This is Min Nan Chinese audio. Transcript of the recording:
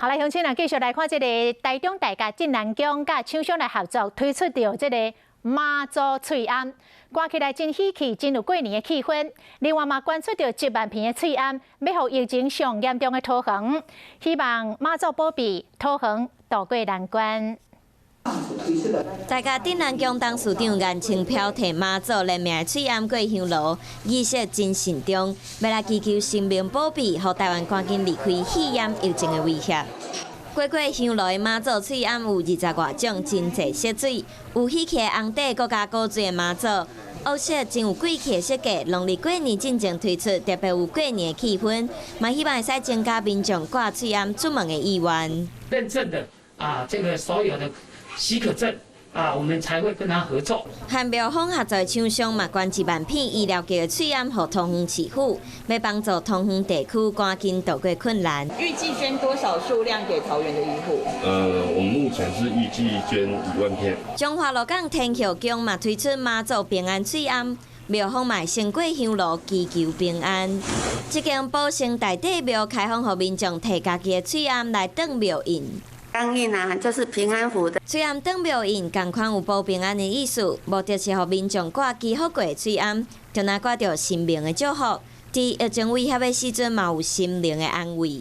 好來，鄉親啊，繼續來看這个台中大甲鎮瀾宮佮廠商來合作推出著這个媽祖喙罨，掛起來真喜氣，真有過年的氣氛。另外嘛，捐出著1萬片的喙罨，欲予疫情上嚴重的桃園，希望媽祖保庇桃園渡過難關。大甲鎮瀾宮董事長顏清標提媽祖聯名的喙罨過香爐，儀式真慎重，欲來祈求神明保庇，予台灣趕緊離開肺炎疫情的威脅。掛過香爐的媽祖喙罨有20外種，真濟色水，有喜氣的紅底，閣加古錐的媽祖，烏色真有貴氣的設計，農曆過年進前推出，特別有過年的氣氛，嘛希望會使增加民眾掛喙罨出門的意願。認證的啊，這個所有的許可證啊，我們才會跟他合作。和廟方合作的廠商嘛，捐1萬片醫療級的喙罨予桃園市府，欲幫助桃園地區趕緊渡過困難。預計捐多少數量給桃園的醫護？我們目前是預計捐1萬片。彰化鹿港天后宮嘛推出媽祖平安喙罨，廟方嘛先過香爐祈求平安。這間保生大帝廟開放予民眾提家己的喙罨來當廟印。鋼印啊，就是平安符的。喙罨當廟印，仝款有保平安的意思，目的是予民眾掛祈福過的喙罨，就若掛著神明的祝福，佇疫情威脅的時陣，嘛有心靈的安慰。